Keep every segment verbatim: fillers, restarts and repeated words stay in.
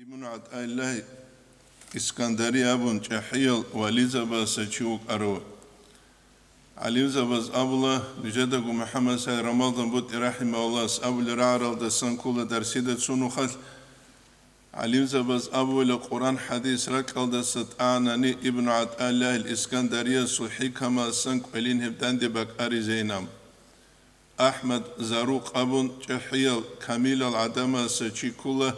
Ибн ГӀатаиллагь Искандари абун чӀахӀиял вализабаса чи вукӀарав. ГӀалимзабаз абула, нижедаго МухӀаммад Сайд Рамазан БутӀи рахӀимагьуллагьас абулел рагӀаралдасан ккола дарсида цо нухалъ. ГӀалимзабаз абула, Къуръан-хӀадис ракьалдаса тӀагӀанани Ибн ГӀатаиллагьил Искандариясул хӀикамасан кӀвелин гьеб данде бакӀаризейилан. АхӀмад Зарукъ абун чӀахӀиял камилал гӀадамаса чи ккола,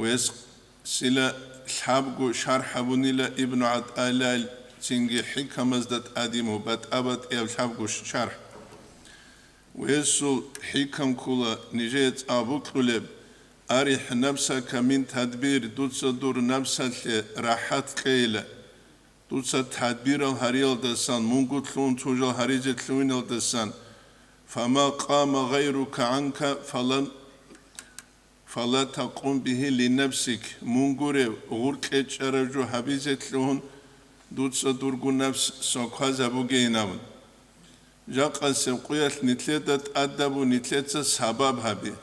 весила лъабго шархӀ гьабунила Ибн ГӀатаиллагьил цинги хӀикамазда тӀадиму батӀа-батӀияб лъабго шархӀ. Весул хӀикам ккола нижее цӀа букьулеб: «Арихь нафсака мин тадбир», дуца дур напсалъе рахӀат кьейила. Дуца тадбирал гьариялдасан, мунго лъугьун цо жал гьаризе лъугьиналдасан, «Фама къама гъайрука гӀанка, фала, фала такъум бигьи линафсик», мун гурев, гъур кьечӀараб жо гьабизе лъугьун, дуца дурго напс сваквазабугейин абун. Жакъасеб къуялъ нилъеда тӀадабу нилъеца сабаб гьабе.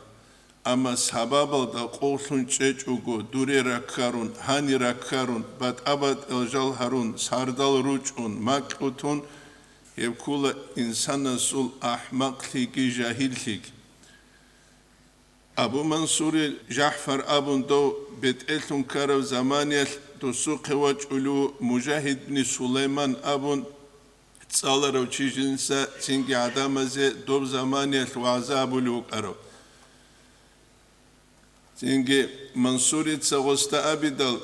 Амма сабабалда къовлъун чӀечӀого, дуре раккарун, гьани раккарун, батӀа-батӀиял жал гьарун, сардал ручӀун, макьутун, гьеб ккола инсанасул ахӀмакълъиги жагьиллъиги. Абу Мансури ЖагӀфар абун дов бетӀерлъун ккарав заманиялъ досухъе вачӀулев Мужагьид бни Сулайман абун цӀаларав чи жинца цинги гӀадамазе доб заманиялъ вагӀза абулев вукӀарав. Цинги Мансурица гъосда абидал,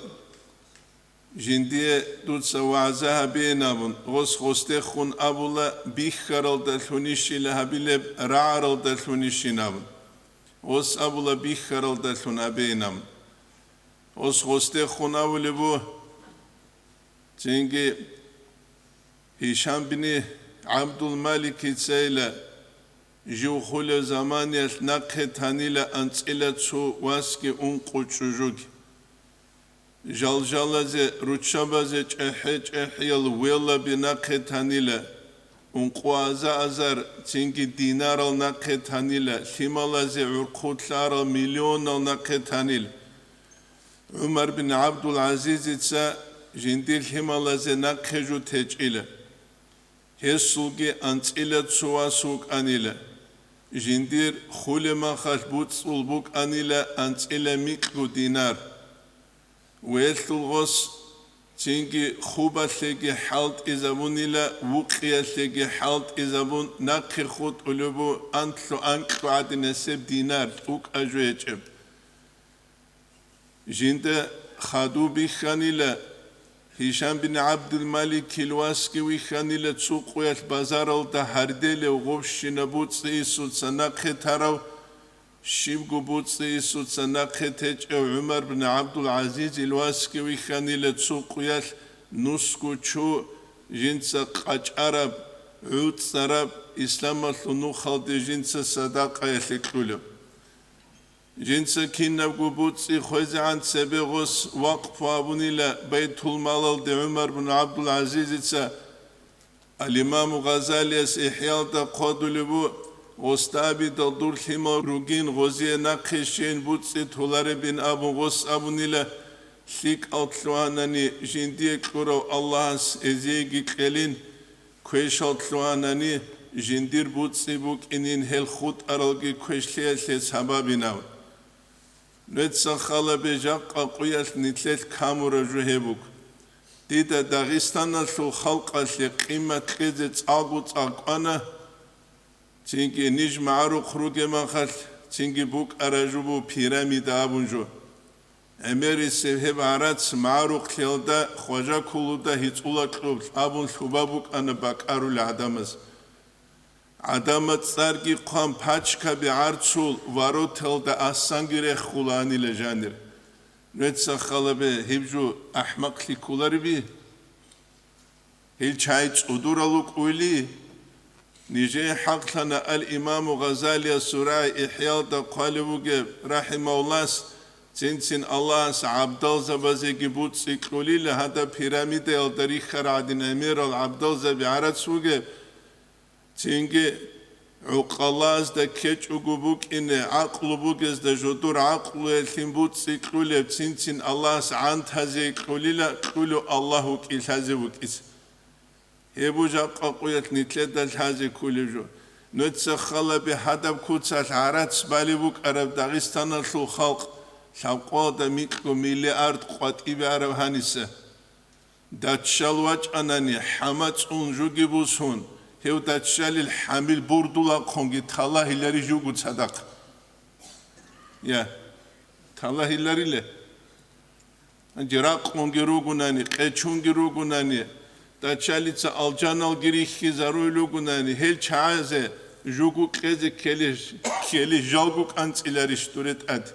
жиндие дуца вагӀза гьабеин абун, гъос гъосдехун абула, бихьаралдалъунищила гьабилеб, рагӀаралдалъунищин абун. Гъос абула, бихьаралдалъун гьабеин абун. Гъос гъосдехун абулеб буго, цинги Гьишам бин ГӀабдул-Маликицайила жив хулев заманиялъ нахъе танила анцӀила цо васги ункъо чӀужуги. Жалжалазе, руччабазе чӀехӀе-чӀехӀиял велаби нахъе танила, ункъо аза-азар, цинги динарал нахъе танила, лъималазе гӀурхъулъарал миллионал нахъе танила. ГӀумар бин ГӀабдул-ГӀазизица жиндир лъималазе нахъе жо течӀила. Гьесулги анцӀила цо вас вукӀанила. Жиндир хулеб махалъ буцӀцӀул букӀанила анцӀила микьго динар. Велъул гъос цинги хубалъеги хӀалтӀизабунила, вукъиялъеги хӀалтӀизабун, нахъе хутӀулеб бу анлъу-анкьу гӀадинасеб динар тӀукӀа жо гьечӀеб. Жинда хадув бихьанила, Гьишам бин ГӀабдул-Маликил васги вихьанила цо къуялъ базаралда гьарделев гъобщина буцӀцӀи-исуца нахъе тарав, щибго буцӀцӀи-исуца нахъе течӀев ГӀумар бин ГӀабдул-ГӀазизил васги вихьанила цо къуялъ нусго чу, жинца къачӀараб, гӀуцӀараб, исламалъул нухалде жинца садакъаялъе кьулеб. Жинца кинабго буцӀцӀи хвезегӀан цебе гъос вакъфу абунила Байтулмалалде. ГӀумар бин ГӀабдул-ГӀазизица ал-Имаму Гъазалияс ИхӀялда хъвадулеб бу, гъосда абидал дур лъимал ругин, гъозие нахъе щейин буцӀцӀи толаребин абун гъос абунила, лъикӀал лъугьанани жиндие кьурав Аллагьас эзиеги кьелин, квешал лъугьанани, жиндир буцӀцӀи букӀинин гьел хутӀаралги квешлъиялъе сабабинав. Нуца халабе жакъа къуялъ нилъелъ камураб жо гьеб буго. Дида Дагъистаналъул халкъалъе къимат кьезе цӀакъго цӀакъ кӀвана, цинги ниж магӀарухъ ругеб махалъ, цинги букӀараб жо буго пирамида абун жо. ГӀемерисеб гьеб гӀарац магӀарухълъиялда Хважа кколуда гьицӀула кьоб абун лъуба букӀана бакӀарулел гӀадамаз. ГӀадамаз цӀарги хъван пачкаби гӀарцул вороталда асанги реххулаанила жанир. Нуца халабе гьеб жо ахӀмакълъи кколариби? Гьел чай цӀудурал вукӀуйли? Нижее хӀакълъана ал-Имаму Гъазалиясул рагӀи ИхӀялда хъвалев вугеб, рахӀимагьуллагьас, цин-цин Аллагьас гӀабдалзабазеги буцӀцӀи кьулила гьадаб пирамидаялда рихьарал гӀадин гӀемерал гӀабдалзаби гӀарац вугеб, цинги ГӀукъалазда ккечӀого букӀине, гӀакълу бугезда жодор гӀакълуялъин буцӀцӀи кьулеб, цин-цин Аллагьас гӀантазе кьулила, кьулев Аллагь вукӀи лъазе вукӀица. Гьеб жакъа къуялъ нилъеда лъазе кколеб жо. Нуца халаби гьадаб куцалъ гӀарац балеб букӀараб Дагъистаналъул халкъ, лъабкъоялда микьго миллиард къватӀибе араб гьаниса. Даччал вачӀанани, хӀама цӀун жуги бусун, гьев даччалил хӀамил бурдулахъунги талагьилари жуго цадахъ. Я, талагьилариле. Гьанже ракълунги ругунани, къечунги ругунани, даччалица алжаналги рихьизаруй ругунани, гьел чагӀазе жугу кьезе ккелищ, ккелищ жалго кӀанцӀиларищ дуре тӀад?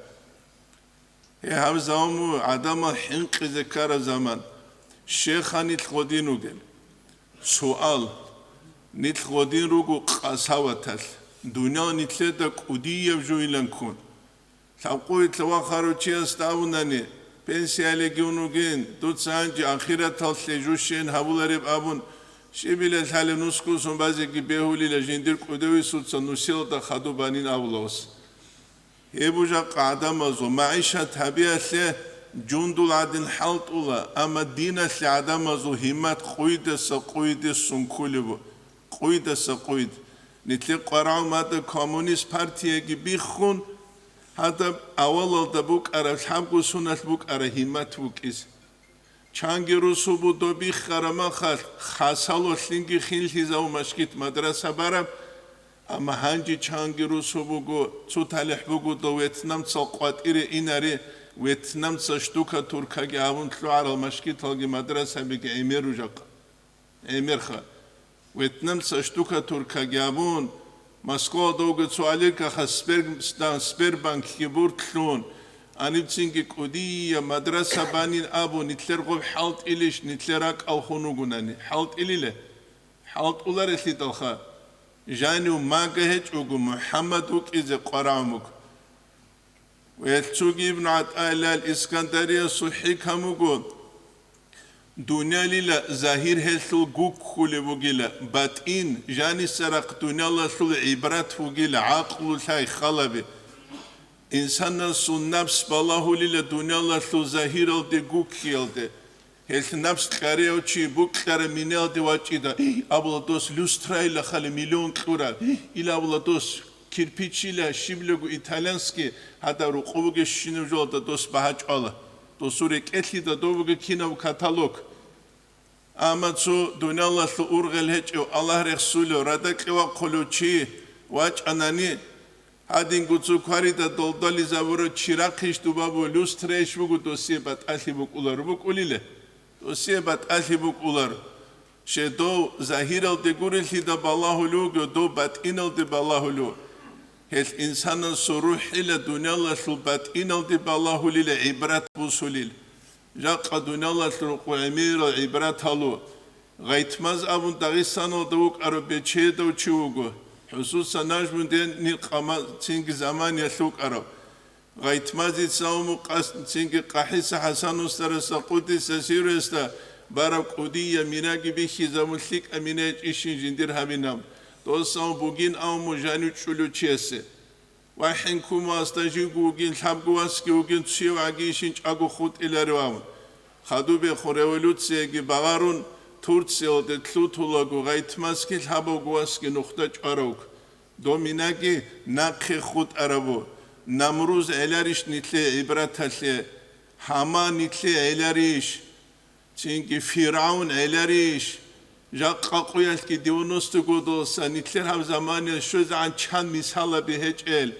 Гье, гьаб заман буго гӀадамал хӀинкъизе ккараб заман. Щеха нилъ гъодин ругел. Суал. Нилъ гъодин руго къасаваталъ. Дуниял нилъеда кӀудияб жугьилан ккун. Лъабкъоялда вахарав чиясда абунани, пенсиялеги унугин, дуца гьанже ахираталъе жущин гьабулареб абун, щибила лъалеб нусгусон базеги бегьулила жиндир кӀудовисуца нусилда хадуб банин абулавас. Гьеб жакъа гӀадамазул магӀишат гьабиялъе жундул гӀадин хӀалтӀула, амма диналъе гӀадамазул гьиммат къуйдаса къуйде сункулеб бу-, къуйдаса къуйд. Нилъер къварагӀумада коммунист партияги биххун, гьадаб авалалда букӀараб лъабго суналъ букӀараб гьиммат букӀизе. Чанги русубу доб биххара махалъ, хасало лъинги хинлъизав машгит мадраса бараб, амма гьанже чанги русубуго, цо талихӀ буго дов ветнамцал къватӀире инаре, ветнамца штукатуркаги гьабун лъугӀарал машгиталги мадрасабиги гӀемер ружахъа. ГӀемерха. Ветнамца штукатуркаги гьабун, Москваялда вуго цо алиркаха Сбер-, Сбербанкги буртлъун, гьанибцинги кӀудияб мадраса банин абун, нилъер гъоб хӀалтӀилищ, нилъер ракӀал хун вугунани? ХӀалтӀилиле? ХӀалтӀуларелъидалха. Жанив мага гьечӀого, МухӀаммад вукӀизе къварагӀун вуго. Ва гьелцоги Ибн ГӀатӀаилал Искандариясул хӀикам буго, дуниялила загьир гьелъул гуккулеб бугила, батӀин, жанисарахъ дуниялалъул гӀибрат бугила, гӀакълу лъай халаби. Инсанасул напс балагьулила дуниялалъул загьиралде гуккиялде. Гьелъ напс кьарияв чи букьараб минаялде вачӀида, абула дос люстрайила хали миллион кьураб, ила абула дос кирпичила щиблаго итальянский, гьадаб рукъу бугещинаб жолда дос багьа чӀвала. Досул рекӀелъида добуги кинаб каталог. Амма цо дуниялалъул ургъел гьечӀев, Аллагь рехсулев, радакье вахъулев чи вачӀанани, гьадинго цо кварида долдолизабурав чирахъищ дуба буго, люстрайищ буго, досие батӀалъи букӀуларо букӀулиле? Досие батӀалъи букӀуларо. Щай дов загьиралде гурелъида балагьулев вугев, дов батӀиналде балагьулев. Гьелъ инсанасул рухӀила дуниялалъул батӀиналде балагьулила гӀибрат бусулил. Жакъа дуниялалъул рукъу гӀемерал гӀибрат гьалу. Гъайтмаз абун Дагъистаналда вукӀарав бечедав чи вуго. ХӀусусан Нажмудин къама-, цинги заманиялъ вукӀарав. Гъайтмазица уму къас-, цинги КъахӀиса ХӀасан устарасда, къуддиса сирругьу, бараб кӀудияб минаги бихьизабун, лъикӀаб мина гьечӀищин жиндир гьабинаб. Досав бугин абун жанив чӀулев чиясе. Ва хӀинкумуасда жинго вугин, лъабго васги вугин, цуевгӀаги ишин чӀаго хутӀиларев абун. Хадубехун революцияги багъарун, Турциялде лъутулаго Гъайтмазги лъабавго васги нухда чӀваравго. Дов минаги нахъе хутӀарабу. Намруз гӀеларищ нилъее гӀибраталъе? Гьаман нилъее гӀеларищ? Цинги ФиргӀавн гӀеларищ? Жакъа къуялъги девяносто годалса нилъер гьаб заманиялъ щвезегӀан чан мисалаби гьечӀел,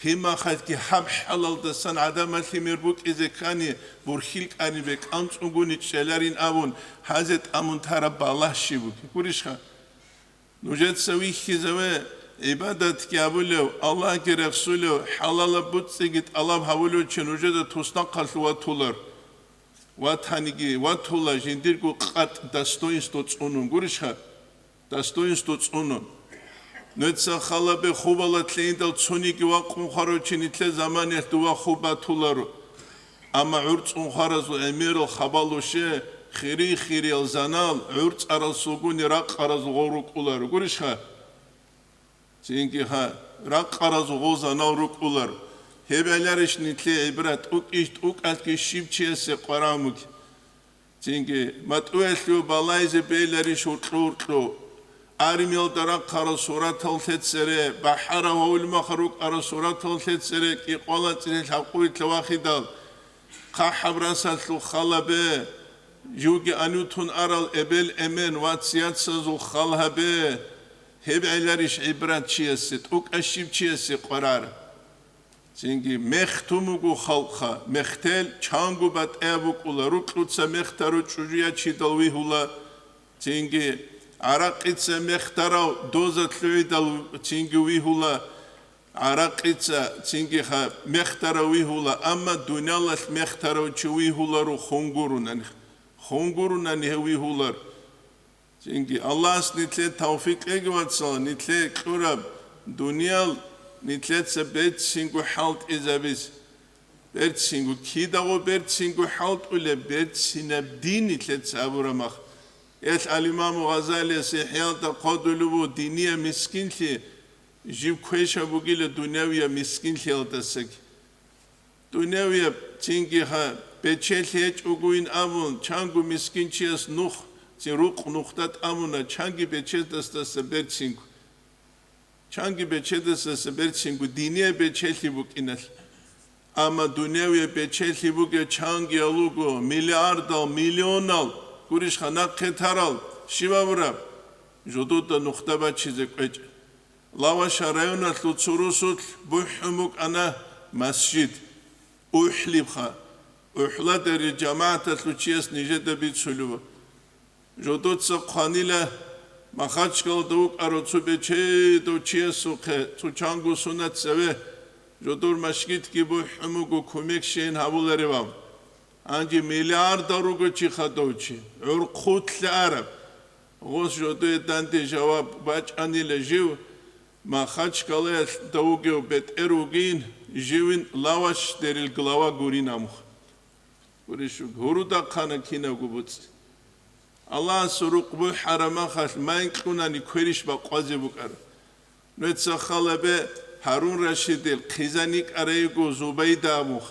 гьимахалъги гьаб хӀалалдасан гӀадамалъи мер букӀизе ккани, бурхьил кӀанибе кӀанцӀунгуни чӀеларин абун, гьазе тӀамун тараб балагь щиб бугеб гурищха? Нужеца вихьизаве, гӀибадатги гьабулев, Аллагьги рехсулев, хӀалалаб буцӀцӀиги тӀалаб гьабулев чи нужеда туснахъалъув ватулар. Ватаниги ватула, жиндирго къатӀ достоинство цӀунун гурищха? Достоинство цӀунун. Нуца халабе хубалатлъе индал цониги вакъун хварав чи нилъер заманиялъ дова хуб батуларо. Амма гӀурцӀун хваразул гӀемерал хабалуше, хири-хириял занал, гӀурцӀарал сугуни ракъаразул гъов рукӀуларо гурищха? Цинги гьа, ракъаразул гъозанал рукӀулар. Гьеб гӀеларищ нилъее гӀибрат тӀукӀищ, тӀукӀалъги щиб чиясе къварав муг? Цинги матӀуялъув балайзе бейларищ гьуркьу-гьуркьу? Армиялда рахъарал суратал лъецере, бахӀарав гьавулмахъ рукӀарал суратал лъецере, кӀикъвала цӀилъ гьабкъуйилъа вахидал, хъахӀаб расалъул халабе, живги анютун арал эбел-эмен вац-яцазул хал гьабе, гьеб гӀеларищ гӀибрат чиясе, тӀукӀа щиб чиясе къварар? Цинги мехтун буго халкъа, мехтел чанго батӀияб букӀула, рукьуца мехтарав чӀужу ячидал вигьула, цинги гӀаракъица мехтарав доза лъугӀидал цинги вигьула, гӀаракъица цинги ха мехтарав вигьула, амма дуниялалъ мехтарав чи вигьуларо хунгурунани, хунгурунани гьев вигьулар. Цинги Аллагьас нилъее тавфикъ кьеги, вацал, нилъее кьураб дуниял нилъеца берцинго хӀалтӀизабиз. Берцинго, кидаго берцинго хӀалтӀулеб, берцинаб дин нилъеца абураб мах. Эл ал-Имаму Гъазалияс ИхӀяалда хъодулев ву динияв мискинлъи жив квешаб бугила дунявияб мискинлъиялдасаги. Дунявияб цинги гьа бечелъи гьечӀогойин абун, чанго мискинчияс нух, цин рукъ нухда тӀамуна, чанги бечедасдаса берцинго. Чанги бечедасдаса берцинго динияб бечелъи букӀиналъ. Амма дунявияб бечелъи бугеб чангиял руго, миллиардал, миллионал, гурищха нахъе тарал, щиб абураб? Жодода нухда бачизе кӀвечӀеб. Лаваша районалъул цо росулъ бухӀун букӀана масжид, УхӀлибха, УхӀладери жамагӀаталъул чияс нижеда бицулев. Жодоца хъванила Махачкалда вукӀарав цо бечедав чиясухъе цо чанго сунат цеве жодор машгитги бухӀун буго кумек щейин гьабуларевав. Гьанже миллиардал руго чи хадав чи, гӀурхъулъа араб. Гъос жодое данде жаваб бачӀанила жив, Махачкалаялъ давугев бетӀер вугин, живин лаваш дерил глава гурин амух. Гурищ гьурудахъана кинавго буцӀи. Аллагьас рукъ бухӀараб махалъ майн кьунани кверищ бакъвазе букӀар. Нуца халабе Гьарун Рашидил хъизан йикӀарайго Зубайда амух.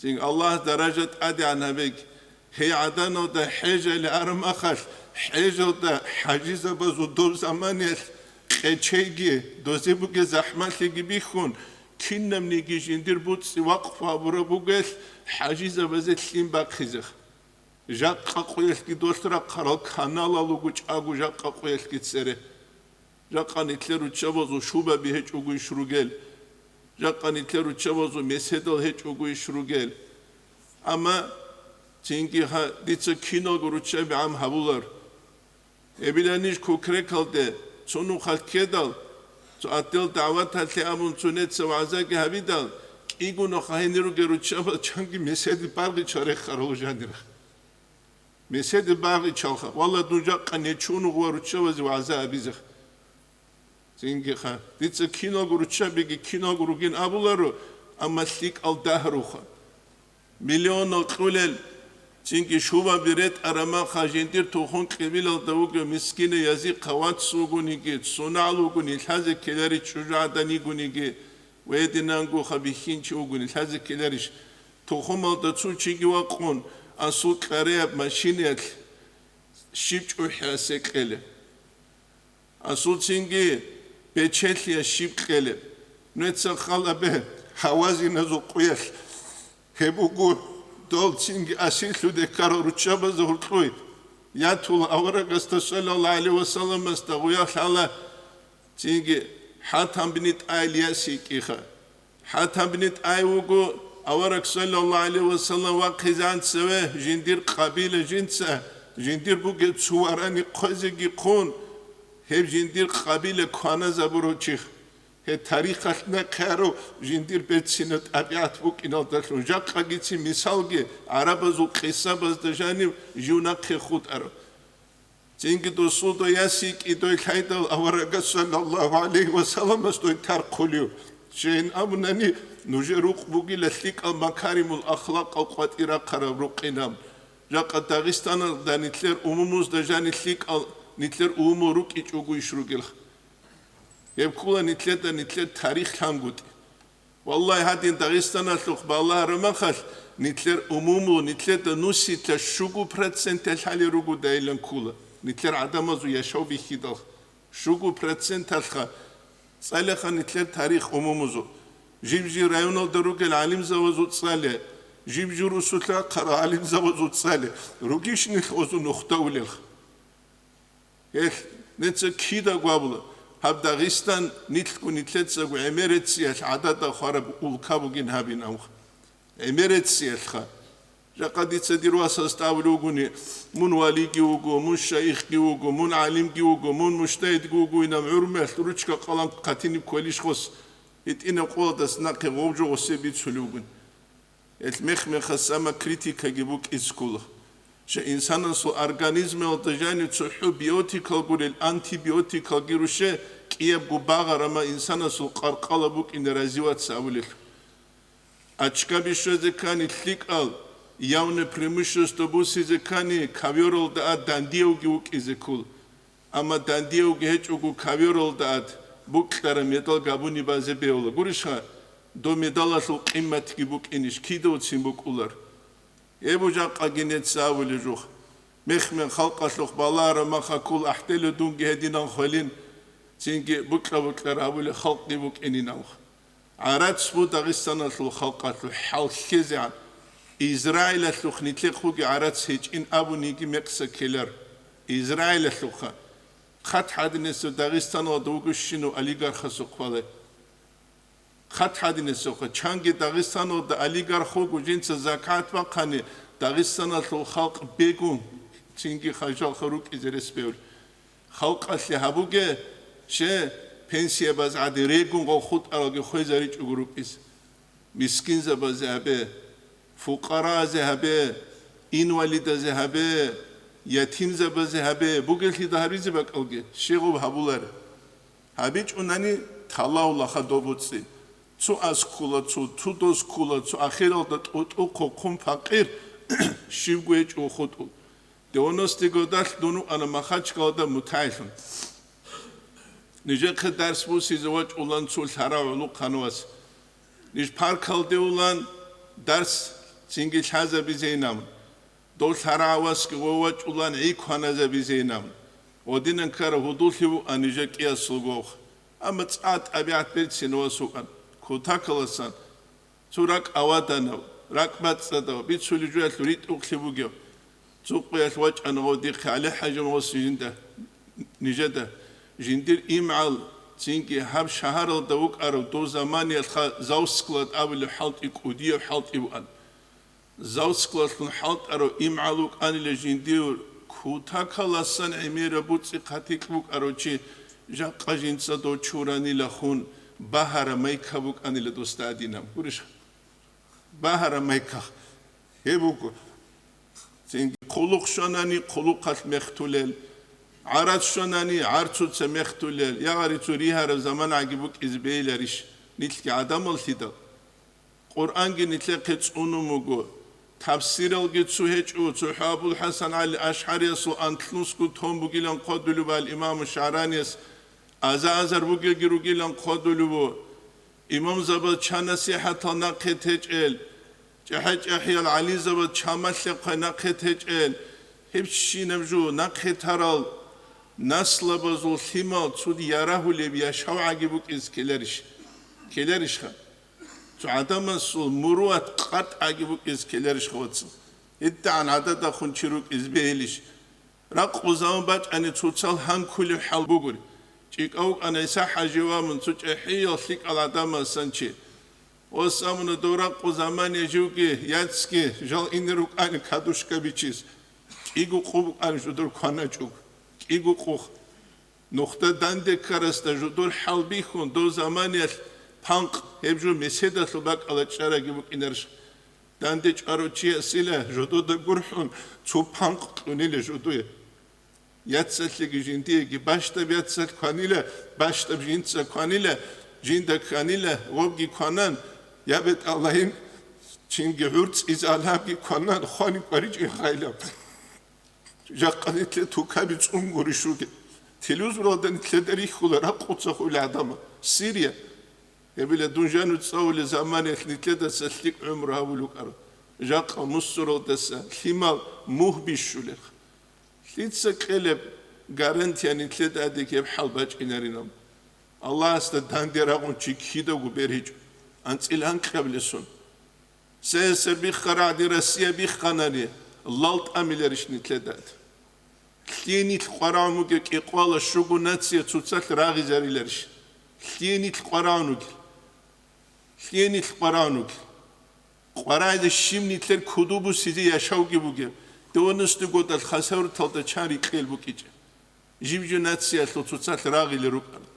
Цин Аллагь даража тӀадегӀан гьабеги. Гьей гӀаданалда хӀежале араб махалъ, хӀежалда хӀажизабазул доб заманиялъ къечейги, дозе бугеб захӀмалъиги бихьун, кинабниги жиндир буцӀи вакъфу гьабураб бугелъ, хӀажизабазе лъим бахъизе. Жакъа къуялъги долъ рахъарал каналал руго чӀаго жакъа къуялъги цере. Жакъа нилъер руччабазул шубаби гьечӀогойищ ругел? Жакъа нилъер руччабазул меседал гьечӀогойищ ругел? Амма цинги гьа, дица киналго руччаби гӀам гьабулар. Эбиланищ кукрекалде цо нухалъ ккедал, цо ател дагӀваталъе абун цо неца вагӀзаги гьабидал, кӀигонаха гьенир ругел руччабаз чанги меседи баргъичал рехарал жанира. Меседи багъичалха, валла, дун жакъа нечунугъ ва руччабазе вагӀза абизех. Цинги ха, дица киналго руччабиги киналго ругин абуларо, амма лъикӀал дагьруха. Миллионал кьулел, цинги шубаби ретӀараб маха жиндир тухум-кьибилалда вугев мискина язихъа вац вугониги, сунал вугони лъазе ккеларищ чӀужугӀадан йигониги, ва гьединанго ха бихьинчи вугони лъазе ккеларищ. Тухумалда цо чиги вакъун, асул кьареяб машинаялъ щиб чӀухӀи асе кьелеб? Асул цинги бечелъия щиб кьелеб? Нуца халабе гьавазиназул къуялъ. Гьеб буго дол цинги асирлъуде ккарал руччабазда гьуркьуй. Ятула аварагасда, саллаллагьу гӀалайгьи ва салламасда, гъуя лъала цинги ХӀатам бни ТӀай Ильяс йикӀиха. ХӀатам бни ТӀай вуго авараг, саллаллагьу гӀалайгьи ва саллам, вахъизан цеве жиндир къабила жинца, жиндир бугеб цо варани хъвезеги хъун, гьеб жиндир къабила кваназабурав чихъ. Гьеб тарихалъ нахъе арав жиндир берцинаб тӀабигӀат букӀиналдалъун жакъагицин мисалги гӀарабазул къисабазда жанив жив нахъе хутӀарав. Цинги досулда яси кӀидой лъайдал аварагас, саллаллагьу гӀалайгьи ва салламас, дой тархъулев. Щайин абунани, нужер рукъ бугила лъикӀал макаримул ахлакъал къватӀир рахъараб рукъинаб. Жакъа Дагъистаналда нилъер умумузда жани лъикӀал нилъер умумул рукӀичӀого иш ругелха. Гьеб ккола нилъеда нилъер тарих лъангутӀи. Валлагь, гьадин Дагъистаналъухъ балагьараб махалъ, нилъер умумул, нилъеда нусилъа щуго проценталъ гьалел руго дайилан ккола, нилъер гӀадамазул яшав бихьидал. Щуго проценталъха цӀалеха нилъер тарих умумузул. Жиб-жиб районалда ругел гӀалимзавазул цӀале, жиб-жиб русулъа хъара гӀалимзавазул цӀале, ругищ нилъ гъозул нухда улелха? Гьелъ, нилъеца кидаго абула, гьаб Дагъистан нилъго нилъецаго гӀемерецциялъ гӀадада хвараб улка бугин гьабин абуха. ГӀемерецциялъха. Жакъа дица дир васасда абулев вугони, мун валиги вуго, мун шайихги вуго, мун гӀалимги вуго, мун мужтагьидги вуго, инаб гӀурмиялъ ручка-къалам хъатиниб кколищ гъос, гьитӀинаб къоялдаса нахъе гъов жо гъосе бицулев вугин. Гьелъ мех-мехалъ самокритикаги букӀине ккола. Щай инсанасул организмалда жанив цохӀо биотикал гурел, антибиотикалги руше, кӀиябго багъарама инсанасул къаркъала букӀине развиваться абулелъул. Очкаби щвезе ккани лъикӀал, явный преимущество босизе ккани ковёралда а дандиявги вукӀине ккола. Амма дандиявги гьечӀого ковёралда а букьараб медал габуни базе бегьула. Гурищха, дов медалалъул къимматги букӀинищ, кидавцин букӀулар. Гьеб жакъаги нилъеца абулеб жо. Мех-мех халкъалъухъ балагьараб махалъ ккола ахӀделев дунги гьединан хвелин, цинги букьа-букьараб абулеб халкъги букӀинин абуха. ГӀарац буго Дагъистаналъул халкъалъул хӀал лъезегӀан. Израилалъухъ нилъехъ бугеб гӀарац гьечӀин абуниги мекъса ккелар. Израилалъухъа. Хъат гьадинасев Дагъистаналда вугевщинав олигархасухъ валай. Хъат гьадинасухъа. Чанги Дагъистаналда олигарх вуго, жинца закат бахъани, Дагъистаналъул халкъ бегун, цинги ханжалха рукӀине рес бегьулел. Халкъалъе гьабуге, че, пенсиябаз гӀадин регун гъов хутӀаралги хвезаричӀого рукӀине. Мискинзабазе гьабе, фукъаразе гьабе, инвалидазе гьабе, ятимзабазе гьабе, бугелъида гьабизе бакӀалги, щегъуб гьабуларе. ГьабичӀунани талавлаха доб боцӀи. Цо аскула, цо, цо доскула, цо ахиралда тӀутӀухъ хъун пакъир, щибго гьечӀо хутӀул. Девяностые годалъ дун вукӀана Махачкалада мутагӀилъун. Нижехъе дарс босизе вачӀулан цо лъарав гӀолохъанав вас. Ниж паркалде улан дарс цинги лъазабизейин абун. Дов лъарав васги гъов вачӀулан гӀи кваназабизейин абун. Гъодинан ккараб гьудуллъи вукӀана нижер кӀиясулгохъ. Амма цӀа тӀабигӀат берцинав вас вукӀана. Кутакаласан цо ракӀ аваданав, ракӀ бацӀцӀадав, бицулеб жоялъул ритӀухълъи бугев. Цо къоялъ вачӀана гъов дихъе ГӀали-хӀажи, гъос жинда, нижеда. Жиндир имгӀал цинги гьаб шагьаралда вукӀарав дов заманиялъха Завскалад абулеб хӀалтӀи кӀудияб хӀалтӀи вукӀана. Завскалалъун хӀалтӀарав имгӀал вукӀанила жиндир кутакаласан гӀемераб боцӀи-хъатикь букӀарав чи, жакъа жинца дов чуранилахун багьараб майка букӀанила досда гьадинаб. Гурищ? Багьараб майкахъ гьеб буго. Цинги хъулухъ щванани, хъулухъалъ мехтулел, гӀарац щванани, гӀарцуца мехтулел, ягъари цо ригьараб заманаги букӀизе бегьиларищ нилъги гӀадамаллъидал? Къуръанги нилъехъе цӀунун буго, тафсиралги цо гьечӀо, цохӀо Абул-ХӀасан ГӀали АшгӀариясул анлънусго томун бугилан хъвадулеб ал-Имаму ШагӀранияс аза-азар бугелги ругилан хъвадулеб. Имамзабаз чан насихӀатал нахъе течӀел, чӀахӀи-чӀахӀиял гӀалимзабаз чан малъа-хъвай нахъе течӀел, гьеб щинаб жо нахъе тарал наслабазул лъимал цо ярагьулеб яшавгӀаги букӀизе ккеларищ? Ккеларищха? Цо гӀадамасул муруат къатӀаги букӀизе ккеларищха, вацал? ГьитӀагӀан гӀададахун чи рукӀизе бегьилищ? Ракъу заман бачӀани цоцал гьанкулеб хӀал бугури. ЧӀикӀав вукӀана ГӀиса-хӀажи ва мун цо чӀахӀиял лъикӀал гӀадамасан чи. Ос абуна, дов ракъу заман я живги, яцги жал ине рукӀани кадушка бичиз. КӀиго къо букӀана жудур кваначӀого. КӀиго къо. Нухда данде ккарасда жудур хӀалбихьун, дов заманиялъ панкъ, гьеб жо меседалъул бакӀалда чӀараги букӀинарищ? Данде чӀварав чиясила жодода гурхӀун цо панкъ кьунила жодое. Яцалъеги жиндиеги бащдаб яцалъ кванила, бащдаб жинца кванила, жинда кканила, гъобги кванан, я бетӀалайин, чинги гӀурцӀизе алабги кванан, хвани кӀваричӀин хайлаб. Жакъа нилъе тукаби цӀунгурищ ругел. Телевизоралда нилъеда рихьула ракъуца хула гӀадамал. Сирия. Гьебила дун жану цӀалулел заманаялъ нилъедаса лъикӀ гӀумру гьабулукӀаро. Жакъа мусуралдаса лъимал мугь бищулел. Лъица кьелеб гарантия нилъеда гьадин гьеб хӀал бачӀинаринаб? Аллагьасда данде рагъун чи кидаго бергьичӀо, анцӀила анкьабилесун. С С С Р бихха рагӀди Россия бихханани, лал тӀамиларищ нилъеда? Лъие нилъ къварагӀун бугеб кӀикъвала щуго нация цоцалъ рагъизариларищ? Лъие нилъ къварагӀун вугел? Лъие нилъ къварагӀун вугел? КъварагӀизе щиб нилъер куду бусизе яшавги бугеб, девяностые годалъ хасавруталда чан рикьел букӀичӀеб? Жиб-жиб нациялъул цоцалъ рагъилел рукӀана.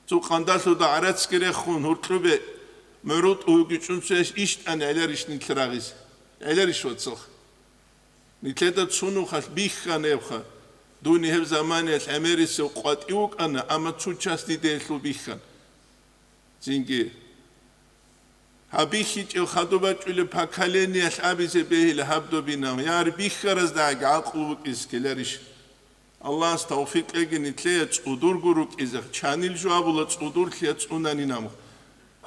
Цо къандалъуда гӀарацги рехун, гьуркьубе мугӀрул тӀугьги чӀунцуяш иш тӀан гӀеларищ нилъ рагъизе? ГӀеларищ, вацалха? Нилъеда цунухъалъ бихьана гьебха. Дун гьеб заманаялъ гӀемерисев къватӀив вукӀана, амма цо час диде гьелъул бихьана. Цинги гьаб бихьичӀев хадуб бачӀулеб поколениялъ абизе бегьила гьаб добинав, яр бихьараздагӀаги гӀакълу букӀизе ккеларищ? Аллагьас тавфикъ кьеги нилъее цӀудурго рукӀизе, чанил жо абула цӀудурлъи цӀунанин амгъ.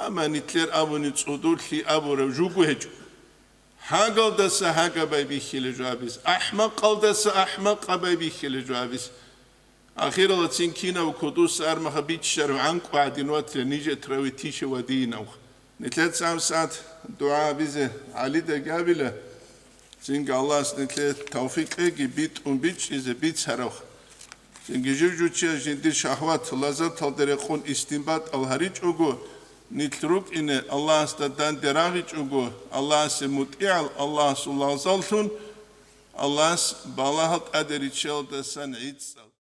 Амма нилъер абуни цӀудурлъи абураб жуго гьечӀо. Гьагалдаса гьагабай бихьила жо абизе, ахӀмакъалдаса ахӀмакъабай бихьила жо абизе. Ахиралацин кинав кодоса армаха биччарав гӀанкӀу гӀадин ватила, нижет рави тише вадиинавха. Нилъеца гьабсагӀат дугӀа абизе гӀалидаги абила, цинги Аллагьас нилъее тавфикъ кьеги битӀун бичӀчӀизе бицаравха. Цинги жив-жучияс жиндир шагьват, лаззаталда рекъон истинбатӀал гьаричӀого, нилъ рукӀине Аллагьасда данде рагъичӀого, Аллагьасе мутӀигӀал, Аллагьасул лагъзаллъун, Аллагьас балагьал тӀаде риччалдасан гӀицӀцӀал.